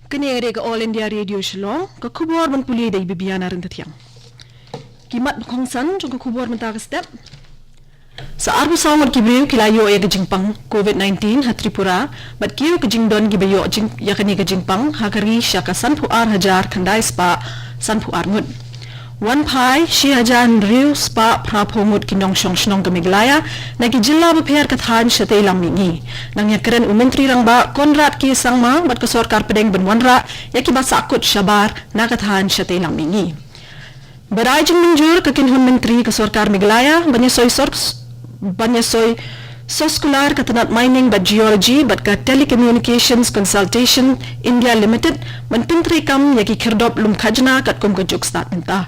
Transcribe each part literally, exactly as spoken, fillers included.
Kane ka dei ka All India Radio Shillong, ka khubor ban pule da i Bibiana Ryntathiang. Ki mat ba kongsan jong ka khubor mynta ka step. Sa arphew saw ngut ki briew ki la ïoh ïa ka jingpang covid nineteen ha Tripura, bad kiew ka jingdon kiba ïoh jing ïa kane ka jingpang ha ka ri sha ka sanphew ar hajar khyndai spah sanphew ar ngut. Wan phai shi hajar hynriew spah phraphew ngut ki nongshong shnong ka Meghalaya na ki jylla bapher ka thaiñ shatei lam mihngi. Nang ïakren u Myntri Rangbah Conrad K Sangma bad ka sorkar pdeng ban wanrah ïa kiba sahkut shabar na ka thaiñ shatei lam mihngi. Ba dei jingmynjur ka kynhun myntri ka sorkar Meghalaya ban ïasoi sor ban ïasoi soskular ka tnat Mining bad Geology bad ka Telecommunications Consultation India Limited ban pyntreikam ïa ki khyrdop lum khajna katkum ka juk stad mynta.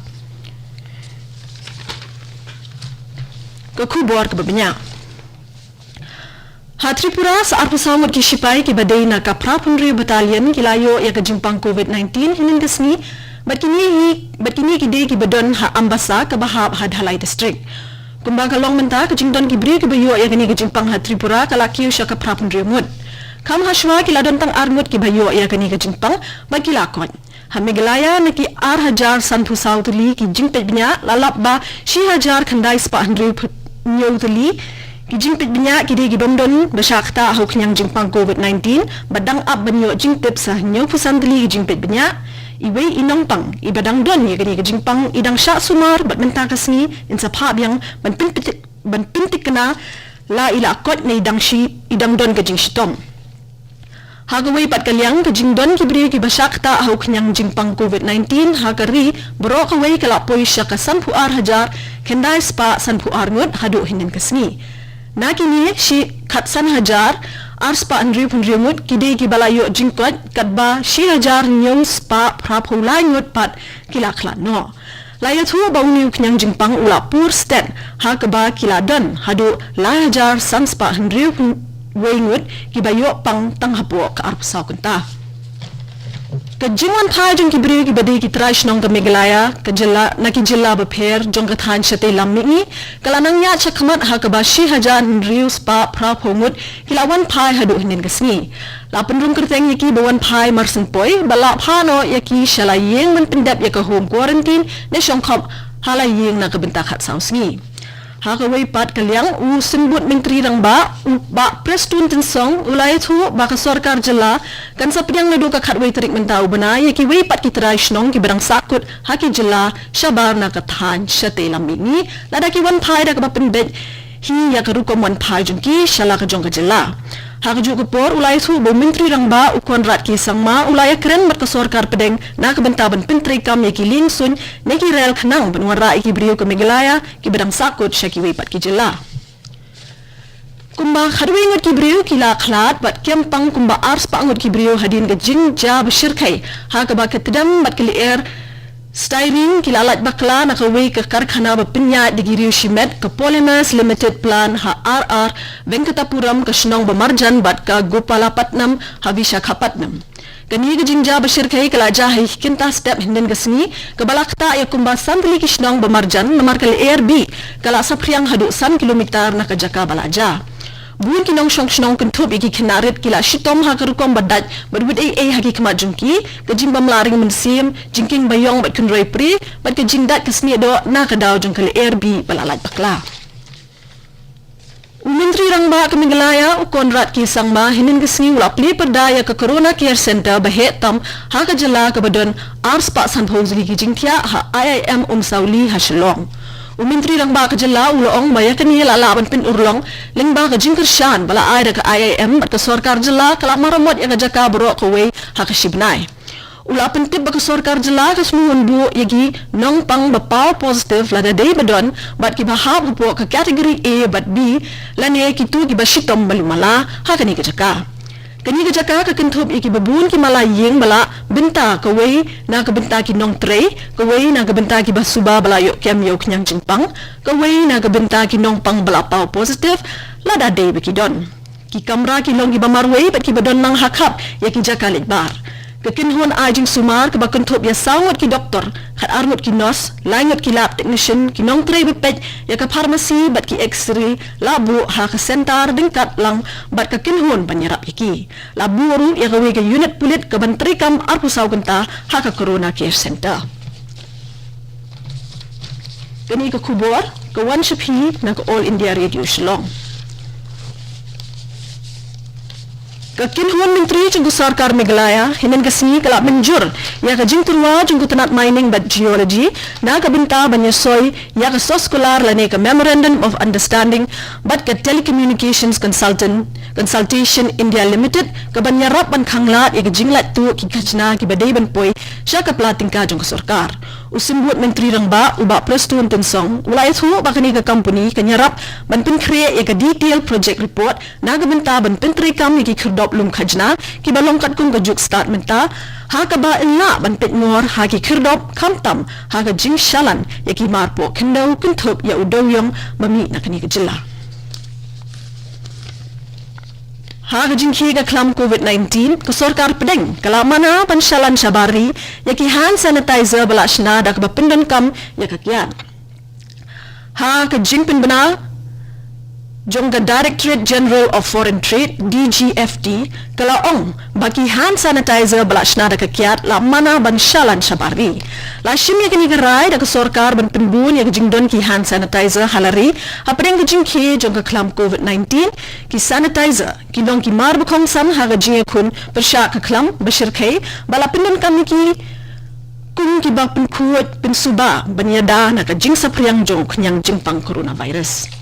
Ka khubor kaba bniah. Ha Tripura, sa arphew saw ngut ki shipai kiba dei na ka phraphew hynriew battalion ki la ïoh ïa ka jingpang covid nineteen hynnin ka sngi, bad kine hi bad kine ki dei kiba don ha Ambassa kaba hap ha Dhalai District. Kumba ka long mynta, ka jingdon ki briew kiba ïoh ïa kane ka jingpang ha Tripura ka la kiew sha ka phraphew hynriew ngut. Kham hashwa ki la don tang ar ngut kiba ïoh ïa kane ka jingpang bad ki la koit. Ha Meghalaya, na ki ar hajar sanphew saw tylli ki jingpeit bniah, la lap ba shi hajar khyndai spah hynriew phew hynñiew tylli ki jingpeit bniah ki dei kibym don ba shah ktah ha u khñiang jingpang covid nineteen, bad dang ap ban ïoh jingtip sa hynñiew phew san tylli ki jingpeit bniah. Iwei i nongpang iba dang don ïa kane ka jingpang i dang shah sumar bad mynta ka sngi in sa phah biang ban pyntik ban pyntikna la i la koit ne i dang shi i dang don ka jingshitom. Ha kawei pat ka liang, ka jingdon ki briew kiba shah ktah ha u khñiang jingpang covid nineteen ha ka ri baroh kawei ka la poi sha ka sanphew ar hajar khyndai spah sanphew ar ngut haduh hynnin ka sngi. Na kine, shi khatsan hajar ar spah hynriew phew hynriew ngut ki dei kiba la ïoh jingkoit, katba shi hajar hynñiew spah phraphew lai ngut pat ki la khlad noh. La ïathuh ba une u khñiang jingpang u la pur stet ha kaba ki la don haduh lai hajar san spah hynriew phew wei ngut kiba ïoh pang tang hapoh ka arphew saw kynta. Ka jingwan phai jong ki briew kiba dei ki trai shnong ka Meghalaya ka jylla na ki jylla bapher jong ka thaiñ shatei lam mihngi ka la nang ïaid shakhmat ha kaba shi hajar hynriew spah phraphew ngut ki la wan phai haduh hynnin ka sngi. La pynrung kyrteng ïa ki ba wan phai marsynpoi bad la phah noh ïa ki sha la ïing ban pyndep ïa ka home quarantine ne shongkhop ha la ïing na ka bynta khatsaw sngi. Ha kawei pat ka liang, u Symbud Myntri Rangbah, u Bah Prestone Tynsong, u la ïathuh ba ka sorkar jylla kan sa pdiang naduh ka khatwei tarik mynta u bnai ïa kiwei pat ki trai shnong kiba dang sahkut ha ki jylla shabar na ka thaiñ shatei lam mihngi, lada ki wan phai da kaba pynbeit hi ïa ka rukom wan phai jong ki sha la ka jong ka jylla. Ha kajuh ka por, u la ïathuh ba u Myntri Rangbah u Conrad K Sangma u la ïakren bad ka sorkar pdeng na ka bynta ban pyntreikam ïa ki liengsuiñ ne ki rel khnang ban wanrah ïa ki briew ka Meghalaya kiba dang sahkut sha kiwei pat ki jylla. Kumba khatwei ngut ki briew ki la khlad bad kem pang kumba ar spah ngut ki briew hadien ka jingjia ba shyrkhei ha kaba ka tdem bad ka lyer styrene ki la lait bakla na kawei ka karkhana ba pynïaid da ki riew shimet, ka Polymers Limited Plant ha R R Venkatapuram, ka shnong ba marjan bad ka Gopalapatnam ha Visakhapatnam. Kane ka jingjia ba shyrkhei ka la jia ha ki kynta step hynnin ka sngi, kaba la ktah ïa kumba san tylli ki shnong ba marjan namar ka lyer bih ka la saphriang haduh san kilometer na ka jaka ba la jia. Bun ki nongshong shnong kynthup ïa ki khynnah rit ki la shitom ha ka rukom ba dait bad wit ei ei ha ki khmat jong ki, ka jingbym lah ring mynsiem, jingkieng baïong bad kynroi prie, bad ka jingdait ka snieh doh na ka daw jong ka lyer bih ba la lait bakla. U Myntri Rangbah ka Meghalaya u Conrad K Sangma hynnin ka sngi u la plie pyrda ïa ka Corona Care Centre ba heh tam ha ka jylla kaba don ar spah sanphew tylli ki jingthiah ha I I M Umsawli ha Shillong. U Myntri Rangbah ka jylla u la ong ba ïa kane la lah ban pynurlong lyngba ka jingkyrshan ba la ai da ka I I M bad ka sorkar jylla ka la maramot ïa ka jaka baroh kawei ha ka shi bnai. U la pyntip ba ka sorkar jylla ka sngewbha ban buh ïa ki nongpang ba paw positive lada dei ba don bad kiba hap hapoh ka category A bad B lane kito kiba shitom malu mala ha kane ka jaka. Kane ka jaka ka kynthup ïa kiba bun ki mala ïing ba la bynta, kawei na ka bynta ki nongtrei, kawei na ka bynta kiba suba ba la ïoh kem ïa u khñiang jingpang, kawei na ka bynta ki nongpang ba la paw positive lada dei ba ki don. Ki kamra ki long kiba marwei bad kiba don lang ha khap ïa ki jaka leit bar. Ka kynhun ai jingsumar kaba kynthup ïa saw ngut ki doktor, khat ar ngut ki nurse, lai ngut ki lab technician, ki nongtrei ba peit ïa ka pharmacy bad ki X-ray la buh ha ka centre ryngkat lang bad ka kynhun ban ïarap ïa ki. La buh ruh ïa kawei ka unit pulit kaban treikam arphew saw kynta ha ka Corona Care Centre. Kane ka khubor ka wan sha phi na ka All India Radio Shillong. Ka kynhun myntri jong ka sorkar Meghalaya hynnin ka sngi ka la mynjur ïa ka jingtyrwa jong ka tnat mining bad geology na ka bynta ban ïasoi ïa ka soskular lane ka memorandum of understanding bad ka telecommunications consultant consultation India Limited kaban ïarap ban khanglad ïa ka jinglait tuh ki khajna kiba dei ban poi sha ka pla tyngka jong ka sorkar. U symbud myntri rangbah u Bah Prestone Tynsong u la ïathuh ba kane ka company kan ïarap ban pynkhreh ïa ka detail project report na ka bynta ban pyntreikam ïa ki khyrdop lum khajna kiba long katkum ka juk stad mynta, ha kaba yn lah ban peit ngor ha ki khyrdop khamtam ha ka jingshalan ïa ki marpoh khyndew kynthup ïa u dewiong ba mih na kane ka jylla. Ha ka jingkhie ka khlam covid nineteen, ka sorkar pdeng ka la mana ban shalan shabar ri ïa ki hand sanitizer ba la shna da kaba pyndonkam ïa ka kiad. Ha ka jingpynbna jong ka Directorate General of Foreign Trade, D G F T, ka la ong ba ki hand sanitizer ba la shna da ka kiad la mana ban shalan shabar ri. La shim ïa kane ka rai da ka sorkar ban pynbun ïa ka jingdon ki hand sanitizer ha la ri hapdeng ka jingkhie jong ka khlam covid nineteen. Ki sanitizer ki long ki mar ba kongsan ha ka jingïakhun pyrshah ka khlam ba shyrkhei ba la pyndonkam ïa ki kum kiba pynkhuid pynsuba ban ïada na ka jingsaphriang jong u khñiang jingpang coronavirus.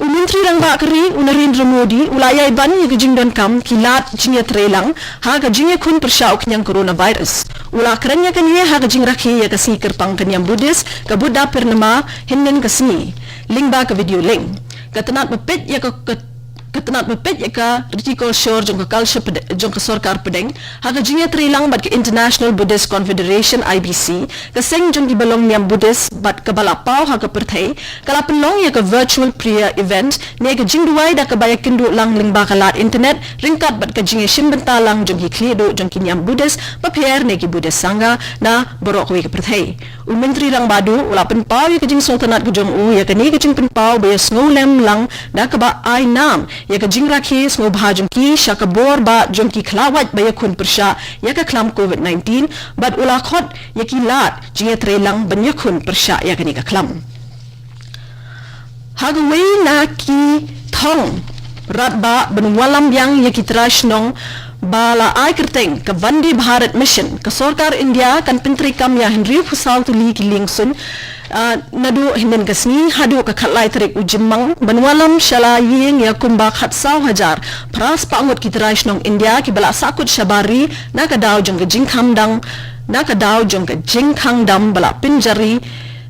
U Myntri Rangbah ka ri u Narendra Modi u la ïai ban ïa ka jingdonkam ki lad jingïatreilang ha ka jingïakhun pyrshah u khñiang coronavirus. U la kren ïa kane ha ka jingrakhe ïa ka sngi kyrpang ka niam Buddhist ka Buddha Purnima hynnin ka sngi lyngba ka video link. Ka tnat ba peit ïa ka, ka ka tnat ba peit ïa ka riti kolshor jong ka culture pde-, jong ka sorkar pdeng ha ka jingïatreilang bad ka International Buddhist Confederation, I B C, ka seng jong kiba long niam Buddhist bad kaba la paw ha ka pyrthei, ka la pynlong ïa ka virtual prayer event ne ka jingduwai da kaba ïakynduh lang lyngba ka lad internet ryngkat bad ka jingïashim bynta lang jong ki khlieh duh jong ki niam Buddhist bapher ne ki Buddhist sangha na baroh kawei ka pyrthei. U Myntri Rangbah duh u la pynpaw ïa ka jingsngewtynnat ka jong u ïa kane ka jingpynpaw ba ïasngewlem lang da kaba ai nam ïa ka jingrakhe sngewbha jong ki sha ka bor ba jong ki khlawait ba ïakhun pyrshah ïa ka khlam covid nineteen bad u la khot ïa ki lad jingïatreilang ban ïakhun pyrshah ïa kane ka khlam. Ha kawei na ki thong radbah ban wallam biang ïa ki trai shnong ba la ai kyrteng ka Vande Bharat Mission, ka sorkar India kan pyntreikam ïa hynriewphew saw tylli ki liengsuiñ, ah, naduh hynnin ka sngi haduh ka khatlai tarik u Jymmang ban wallam sha la ïing ïa kumba khatsaw hajar phraspah ngut ki trai shnong India kiba la sahkut shabar ri na ka daw jong ka jingkhang dam, na ka daw jong ka jingkhang dam ba la pynjari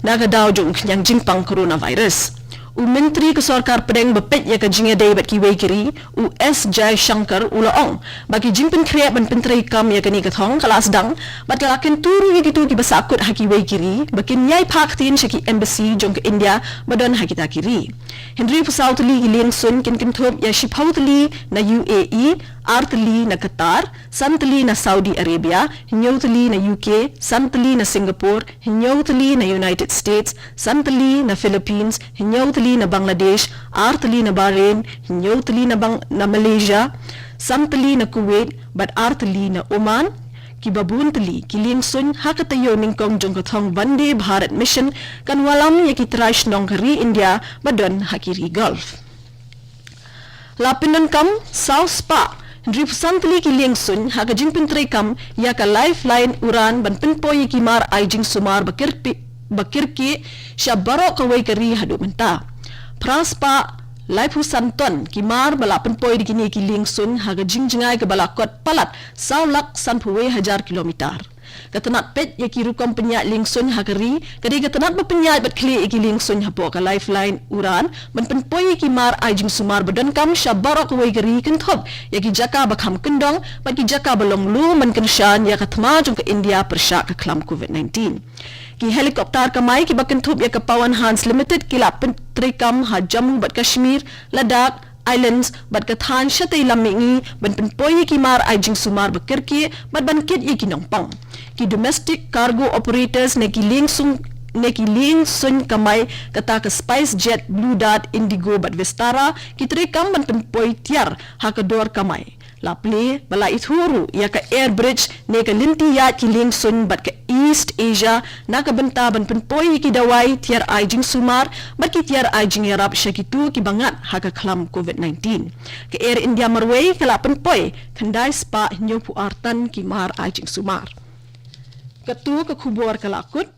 na ka daw jong u khñiang jingpang coronavirus. U Myntri ka sorkar pdeng ba peit ïa ka jingïadei bad kiwei ki ri, u S Jaishankar, u la ong ba ki jingpynkhreh ban pyntreikam ïa kane ka thong ka la sdang bad ka la kyntu ruh ïa kito kiba sahkut ha kiwei ki ri ba kin ïai phah ktien sha ki embassy jong ka India ba don ha kita ki ri. Hynriewphew saw tylli ki liengsuiñ kin kynthup ïa shiphew tylli na U A E, ar tylli na Qatar, san tylli na Saudi Arabia, hynñiew tylli na U K, san tylli na Singapore, hynñiew tylli na United States, san tylli na Philippines, hynñiew tylli na Bangladesh, ar tylli na Bahrain, hynñiew tylli na Bang-, na Malaysia, san tylli na Kuwait, bad ar tylli na Oman. Kiba bun tylli ki liengsuiñ ha ka taïew nyngkong jong ka thong Vande Bharat Mission kan wallam ïa ki trai shnong ka ri India ba don ha ki ri Gulf. La pyndonkam saw spah hynriewphew san tylli ki liengsuiñ ha ka jingpyntreikam ïa ka Lifeline Uran ban pynpoi ïa ki mar ai jingsumar ba kyrpi-, ba kyrkieh sha baroh kawei ka ri haduh mynta. Phraspah laiphew san ton ki mar ba la pynpoi da kine ki liengsuiñ ha ka jingjngai kaba la kot palat saw lak sanphew wei hajar kilometer. Ka tnat peit ïa ki rukom pynïaid liengsuiñ ha ka ri ka dei ka tnat ba pynïaid bad khlieh ïa ki liengsuiñ hapoh ka Lifeline Uran ban pynpoi ïa ki mar ai jingsumar ba donkam sha baroh kawei ka ri, kynthup ïa ki jaka ba kham kyndong bad ki jaka ba long lum ban kyrshan ïa ka thma jong ka India pyrshah ka khlam covid nineteen. Ki helicopter kamai kiba kynthup ïa ka Pawan Hans Limited ki la pyntreikam ha Jammu bad Kashmir, Ladakh, Airlines bad ka thaiñ shatei lam mihngi ban pynpoi ïa ki mar ai jingsumar ba kyrkieh bad ban kit ïa ki nongpang. Ki domestic cargo operators ne ki lieng sung ne ki lieng suiñ kamai kata ka SpiceJet, Blue Dart, Indigo bad Vistara ki treikam ban pynpoi tiar ha ka dor kamai. La plie ba la ithuh ruh ïa ka Air Bridge ne ka lynti ïaid ki lieng suiñ bad ka East Asia na ka bynta ban pynpoi ïa ki dawai tiar ai jingsumar bad ki tiar ai jingïarap sha kito kiba ngat ha ka khlam COVID nineteen. Ka Air India marwei ka la pynpoi khyndai spah hynñiewphew ar tan ki mar ai jingsumar. Katto ka khubor ka la kut.